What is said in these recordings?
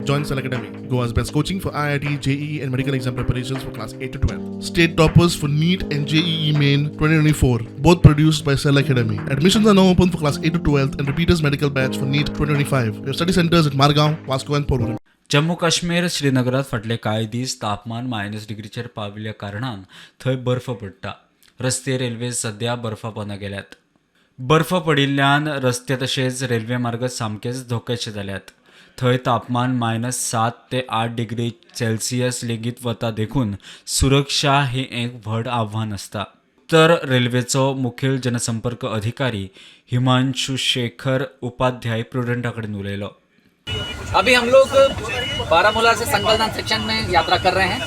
Join Cell Academy, Goa's best coaching for IIT, JEE, and medical exam preparations for class 8 to 12. State toppers for NEET and JEE Main 2024, both produced by Cell Academy. Admissions are now open for class 8 to 12 and repeaters medical batch for NEET 2025. We have study centers at Margaon, Vasco, and Porvorim. Jammu Kashmir श्रीनगरात फाटले कांय दीस तापमान minus डिग्रीचेर पाविल्ल्या कारणान थंय बर्फ पडटा. रस्ते, railway सध्या बर्फा पोंदा गेल्यात. बर्फ पडिल्ल्यान रस्ते तशेंच रेल्वे मार्ग सामकेच धोक्याचे जाल्यात. थंय तापमान मायनस 7 ते 8 डिग्री सेल्सियस लेगीत वता, देखून सुरक्षा ही एक व्हड आव्हान आसता. उत्तर रेल्वेचो मुखेल जनसंपर्क अधिकारी हिमांशु शेखर उपाध्याय प्रुडंटा कडेन उलयलो. अभी हम लोग बारामूला से संगलदान सेक्शन में यात्रा कर रहे हैं.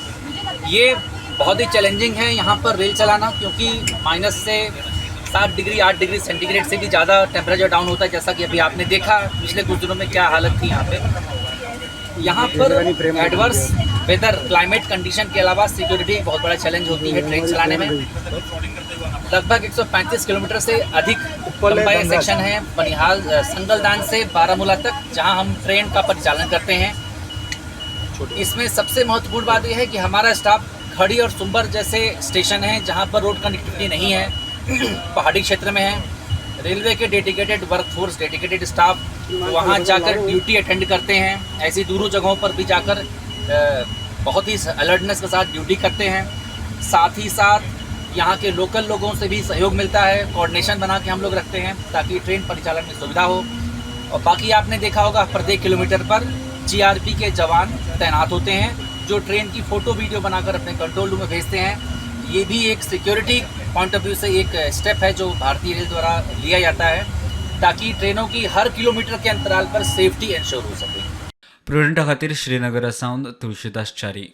ये बहुत ही चैलेंजिंग है यहाँ पर रेल चलाना, क्योंकि माइनस से 7 डिग्री, 8 डिग्री सेंटीग्रेड से भी ज़्यादा टेम्परेचर डाउन होता है, जैसा कि अभी आपने देखा पिछले कुछ दिनों में क्या हालत थी यहाँ पे. यहाँ पर एडवर्स वेदर, क्लाइमेट कंडीशन के अलावा सिक्योरिटी एक बहुत बड़ा चैलेंज होती है ट्रेन चलाने में. लगभग 135 किलोमीटर से अधिक लंबा ये सेक्शन है, बनिहाल संगलदान से बारामूला तक, जहां हम ट्रेन का परिचालन करते हैं. इसमें सबसे महत्वपूर्ण बात यह है कि हमारा स्टाफ खड़ी और सुंबर जैसे स्टेशन हैं, जहां पर रोड कनेक्टिविटी नहीं है, पहाड़ी क्षेत्र में है. रेलवे के dedicated work force, dedicated staff वहां जाकर ड्यूटी अटेंड करते हैं. ऐसी दूर जगहों पर भी जाकर बहुत ही अलर्टनेस के साथ ड्यूटी करते हैं. साथ ही साथ यहाँ के लोकल लोगों से भी सहयोग मिलता है. कोऑर्डिनेशन बना के हम लोग रखते हैं, ताकि ट्रेन परिचालन में सुविधा हो. और बाकी आपने देखा होगा, प्रत्येक किलोमीटर पर जीआरपी के जवान तैनात होते हैं, जो ट्रेन की फ़ोटो, वीडियो बनाकर अपने कंट्रोल रूम में भेजते हैं. ये भी एक सिक्योरिटी पॉइंट ऑफ व्यू से एक स्टेप है, जो भारतीय रेल द्वारा लिया जाता है, ताकि ट्रेनों की हर किलोमीटर के अंतराल पर सेफ्टी इंश्योर हो सके. प्रुडंटा खातीर श्रीनगरा सावन तुळशीदास च्यारी.